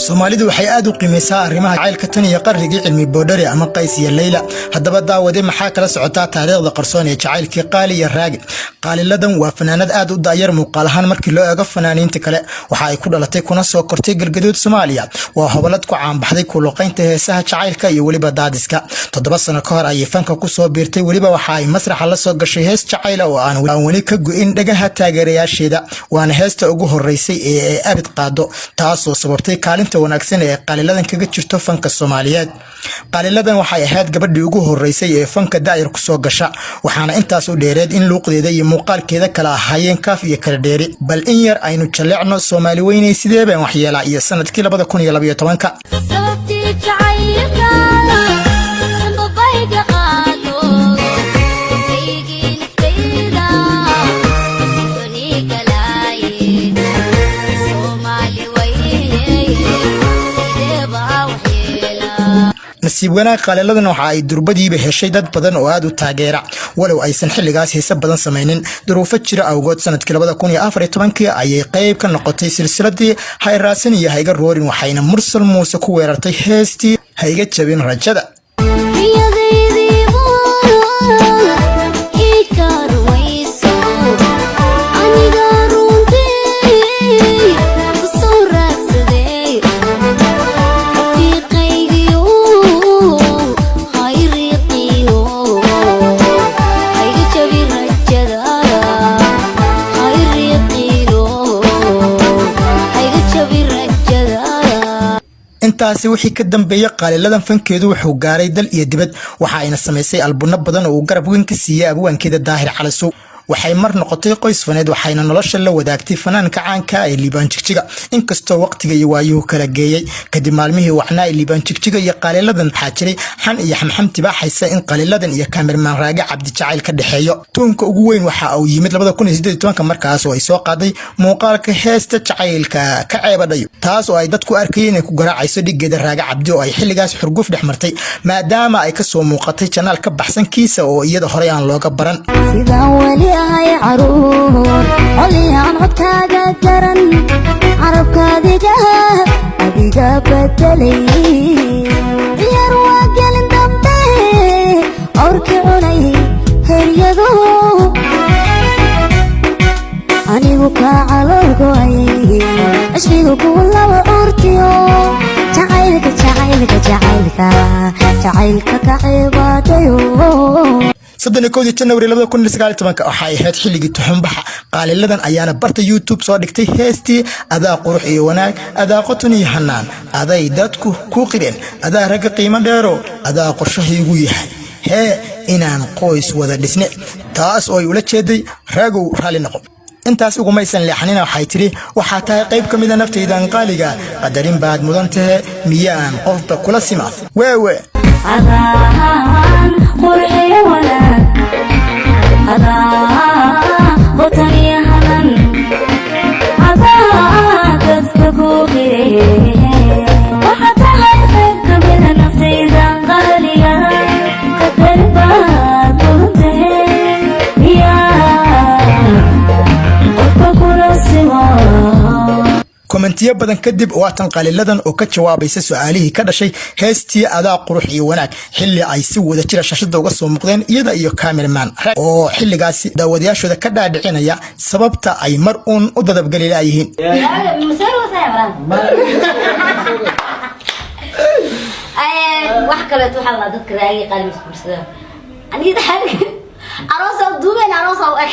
Soomaalidu waxay aad u qiimaysaa arrimaha jacaylka tan iyo qarrigii Cilmi Boodhari ama Qays iyo Leyla. Haddaba daawade, maxaa kala socotaa taariikhda qarsoon ee jacaylkii Qaali iyo Raagi? Qaaliladan waa fanaanad aad u daayar muuqaal ahaan markii loo eego fanaaniinta kale. Waxa ay ku dhalatay kuna soo kortay Galgaduud, Soomaaliya. Waa hobalad ku caanbaxday kuluqaynta heesaha jacaylka iyo weliba daadiska. 7 sano ka hor ayay fanka ku soo biirtay. Weliba waxa ay masraxa la soo gashay hees jacayla oo aan weli ka go'in dhagaha taageerayaasheeda, waana heesta ugu horeysay ee ay abid qaado, taasoo sababtay kaalinta wanaagsan ee Qaaliladan kaga jirto fanka Soomaaliyeed. Qaaliladan waxay ahayd gabadhii ugu horeysay ee fanka daayar kusoo gasha, waxaana intaas u dheereed in luuqdeeda iyo muuqaalkeeda kala ahaayeen kaaf iyo kala dheeri. Bal in yar aynu jalleecno Soomaali weynay sidee baan waxyeelaa iyo sanadkii 2012-ka. Sababtii jacaylka sambabayga qaado, saygii naftayda sixuni galaaye, Soomaali weyney sidee baa waxyeelaa? Nasiib wanaag, Qaaliladan waxa ay durbadiiba heshay dad badan oo aad u taageera, walow aysan xilligaas heese badan samaynin duruufo jira awgood. Sanadkii 2014-kii ayay qayb ka noqotay silsiladii Hayraasan iyo Hayga Roorin, waxayna Mursal Muuse ku weerartay heestii Hayga Jabin Rajada. Riyadaydiibu ii kaarwayso, aniga runtii ku soo raadsaday, rafiiqaygiyo hayriqiino, hayga jabi rajada, hayriqiino, hayga jabi rajada. Intaasi wixii ka dambeeyey, Qaaliladan fankeedu wuxuu gaaray dal iyo dibad. Waxa ayna samaysay albunno badan oo uu garab weyn ka siiyey abwaankeeda Daahir Calasow. Waxay mar noqotay qoys faneed, waxayna nolosha la wadaagtay fanaanka caanka ee Liibaan Jigjiga, inkastoo waqtiga iyo waayuhu kala geeyey. Kadib maalmihii wacnaa ee Liibaan Jigjiga iyo Qaaliladan, waxaa jiray xan iyo xamxam tibaaxaysa in Qaaliladan iyo kaamirmaan Raage Cabdi jacayl ka dhexeeyo. Tuunka ugu weyn waxa uu yimid 2018-ka, markaas oo ay soo qaaday muuqaalka heesta Jacaylka ka Ceebadhayo, taas oo ay dadku arkayeen inay ku garaacayso dhigeeda Raage Cabdi, oo ay xilligaas xurguf dhex martay, maadaama ay kasoo muuqatay channel ka baxsan kiisa oo iyada horey aan looga baran. Sidaan weli ahay caruur coliyaan codkaaga garan, carabkaadiga adiga bedelay, ciyaar waa gelin dambe awrkii cunay heryado, anigu kaa calool go'ay, cishqiga kuu laba curtiyo, jacaylka jacaylka jacaylka jacaylka ka ceebaadayo. 31-dii Janawari 2019-ka waxay ahayd xilligii tuxunbaxa. Qaaliladan ayaana barta YouTube soo dhigtay heestii Adaa Qurux iyo Wanaag, Adaa Qotun iyo Hanaan, Aday Dadku Kuu Qireen, Adaa Ragga Qiimo Dheero, Adaa Qorshahaygu Yahay hee Inaan Qoys Wada Dhisne, taas oo ay ula jeeday Raagow raalli noqo. Intaas ugumaysan leexanina, waxay tidhi: "Waxaa tahay qayb ka mida naftaydan qaaliga, qadarin baad mudan tahe, miyaan qofba kula sima?" Weewe. Adaan qurxiyo wanaag, adaa qotaniyo hanan, adaa dadka ku qireen, waxaa tahay qayb ka mida naftayda qaaliga, qadarin baad mudan tahe, miyaa qofka kula simo? Komentiyo badan kadib, waatan Qaliladan oo ka jawaabaysa su-aalihii ka dhashay heestii Adaa Qurux iyo Wanaag, xilli ay si wada jira shashada uga soo muuqdeen iyada iyo cameraman, oo xilligaasi daawadayaashooda ka dhaadhicinaya sababta ay mar uun u dadabgeli laayihiin. Wax kaleeto waxaa la dadka Raagi Qaali masguursada. Aniga aroos oo duubeen, aroos oo eg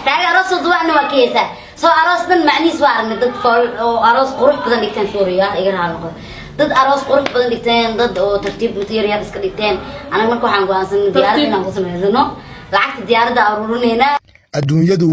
Raagi aroos oo duubeen waa kaysa soo aroos dhan macnihiis waa aragnay. Dad fool oo aroos qurux badan dhigteen, sorry ah, iga raali noqdo, dad aroos qurux badan dhigteen, dad oo tartiib mid yar yar iska dhigteen. Anaga marka waxaan go'aansanay diyaaradda inaan ku samaysano, lacagta diyaaradda aruurineynaa. Adduunyadu